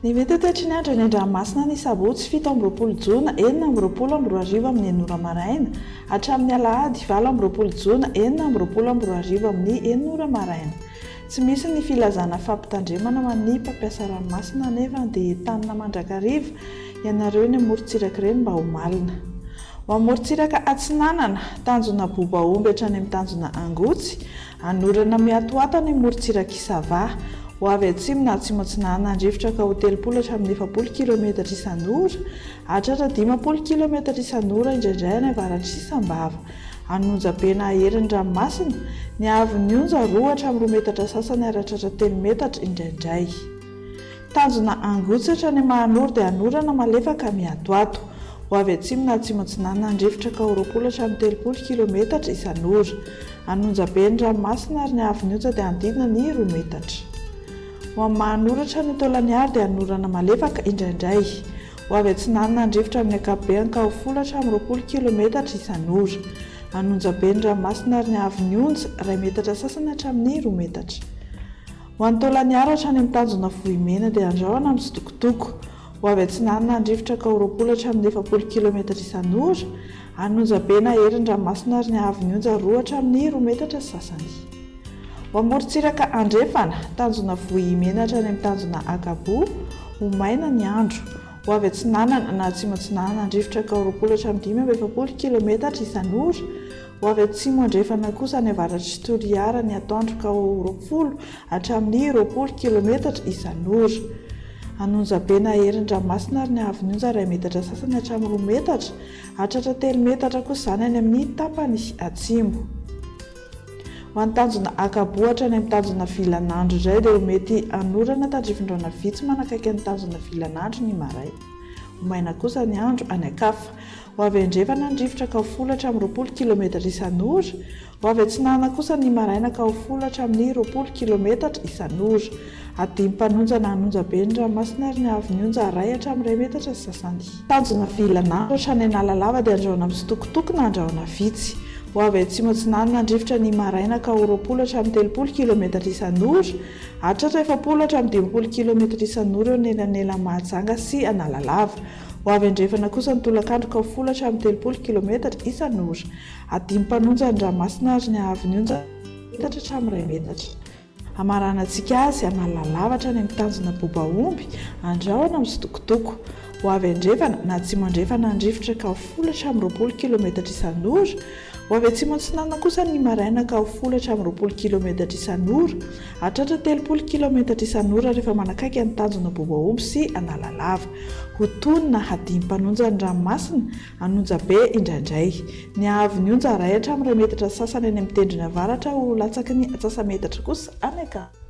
Ny mety ho toetry ny andro eny an-dranomasina ny sabotsy 27 jona 2026 amin'ny enina ora maraina hatramin'ny alahady 28 jona 2026 amin'ny enina ora maraina. Tsy misy ny filazana fampitandremana ho an'ny mpampiasa ranomasina anefa dia entanina mandrakariva ianareo eny amorontsiraka ireny mba ho malina. Ho amorontsiraka atsinanana, tanjona Bobaomby hatrany amin'ny tanjona Angotsy, Anorana miatoato any amorontsirak'i Sava. Ho avy atsimo na atsimo atsinanana ny rivotra ka ho 30 hatramin'ny 40 kilometatra isan'ora, hahatratra 50 kilometatra isan'ora indraindray any avaratr'i Sambava. An'onjabe na herin'ny ranomasina, ny haavon'ny onja roa hatramin'ny roa metatra sasany ary hahatratra telo metatra indraindray. Tanjona Angotsy hatrany Mahanoro dia hanorana malefaka miatoato. Ho avy atsimo na atsimo atsinanana ny rivotra ka ho 20 hatramin'ny 30 kilometatra isan'ora. An'onjabe ny ranomasina ary ny haavon'ny onja dia hanodidina ny roa metatra. Ho amin'ny Mahanoro hatrany Taolagnaro dia hanorana malefaka indraindray. Ho avy atsinanana ny rivotra amin'ny ankapobeny ka ho folo hatramin'ny 20 kilometatra isan'ora. An'onjabe ny ranomasina ary ny haavon'ny onja, iray metatra sasany hatramin'ny roa metatra. Ho an'i Taolagnaro hatrany amin'ny tanjona Vohimena dia andrahona mitsitokotoko. Ho avy atsinanana ny rivotra ka ho 20 hatramin'ny 40 kilometatra isan'ora, any onjabe na herin'ny ranomasina ary ny haavon'ny onja roa hatramin'ny roa metatra sy sasany. Ho amorontsiraka andrefana, tanjona Vohimena hatrany amin'ny tanjona Akabo, ho maina ny andro. Ho avy atsinanana na atsimo atsinanana ny rivotra ka ho 20 hatramin'ny 45 kilometatra isan'ora, Ho avy atsimo andrefana kosa any avaratr'i Toliara ny atoandro ka ho 20 hatramin'ny 20 kilometatra isan'ora. An'onjabe na herin-dranomasina ary ny haavon'ny onja iray metatra sasany hatramin'ny roa metatra, hahatratra telo metatra kosa izany any amin'ny tapany atsimo. Ho an'ny tanjona Akaboa hatrany amin'ny tanjona Vilanandro indray dia ho mety hanorana tandrifin-drahona vitsy manakaiky ny tanjona Vilanandro ny maraina. Ho maina kosa ny andro any an-kafa. Ho avy andrefana ny rivotra ka ho folo hatramin'ny 20 kilometatra isan'ora. Ho avy atsinanana kosa ny maraina ka ho folo hatramin'ny 20 kilometatra isan'ora. Adim-panonja na hanonja be ny ranomasina ary ny haavon'ny onja iray hatramin'ny iray metatra sy sasany. Tanjona vilana hatrany Analalava dia andrahona mitsitokotoko na andrahona vitsy. Ho avy atsimo atsinanana ny rivotra ny maraina ka ho 20 hatramin'ny 30 kilometatra isan'ora. Hahatratra 40 hatramin'ny 50 kilometatra isan'ora eo anelanelan'i Mahajanga sy Analalava. Ho avy andrefana kosa ny tolakandro ka ho folo hatramin'ny 30 kilometatra isan'ora. Adim-panonja ny ranomasina ary ny haavon'ny onja metatra hatramin'ny iray metatra. Hamaranantsika azy, Analalava hatrany amin'ny tanjona Bobaomby, Andrahona mitsitokotoko. Ho avy andrefana na atsimo andrefana ny rivotra ka ho folo hatramin'ny 20 kilometatra isan'ora. Ho avy atsimo atsinanana kosa ny maraina ka ho folo hatramin'ny 20 kilometatra isan'ora. Hahatratra 30 kilometatra isan'ora rehefa manakaiky ny tanjona Bobaomby sy Analalava. Ho tony na hadim-panonja ny ranomasina, an'onja be indraindray. Ny haavon'ny onja iray hatramin'ny iray metatra sasany any amin'ny tendrony avaratra ho latsaky ny atsasa-metatra kosa any an-kafa.